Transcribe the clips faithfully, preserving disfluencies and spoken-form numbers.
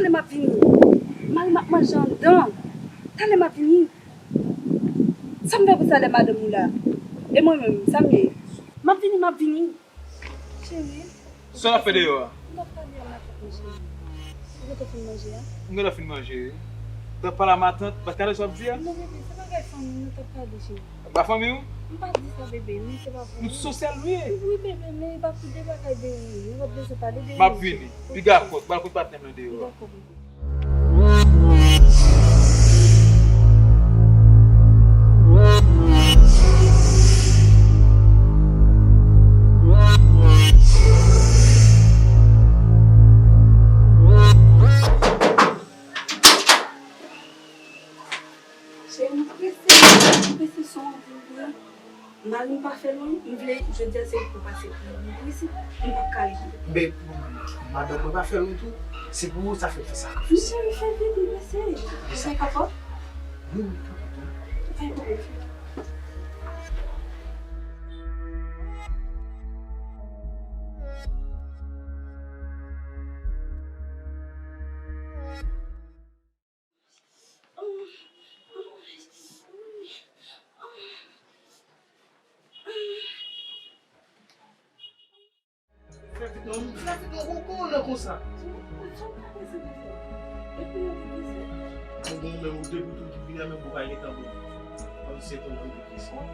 Talè m ap vini. Mari m ap manje anndan. Talè m ap vini. Sa m fè pou salè madanm ou la? E mwen menm, sa m ye? M ap vini, m ap vini. Cheri. Sa w ap fè deyò a? M t ap pale a matant mwen, cheri. Ou gentan fin manje a? M gentan fin manje, wi. T ap pale a matant, pa t gade sa w ap di a? Non, bebe, se bagay fanmi nou t ap pale, cheri. Ba fanmi w? M pa di sa, bebe, men se pa vre. Nou sosyal nou ye. Wi, bebe, men e pa pou de bagay de ou, nou p ap bezwen pale de ou. M ap vini. Piga kot, m al kot patnè m nan deyò a. Dakò, bebe. Cheri, m prese, m prese, son an vin vre. Mari m pa fè lwen, m vle jodi a se ou k pou pase pou mwen. M prese, m p ap ka rete. Men, madanm mwen pa fè lwen tou, se pou ou sa fè m fè sa. M cheri, fè vit, m prese. Ou fè kapòt? Wi, wi, kapòt, wi. Fè kapòt. Fè vit non, fè vit non, ou konnen konsa. Bon, bon, men ou depi tou ki vini a, men ou pa gentan bon. Kòm se pou mwen ki plis. Bon,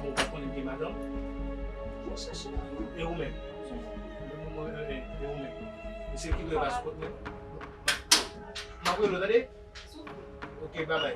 ou pa konnen gen madanm? Mwen chèche madanm. E ou menm? E ou menm? E se ki dwe pa sipòt mwen? M ap rele w, tande? Ok, babay.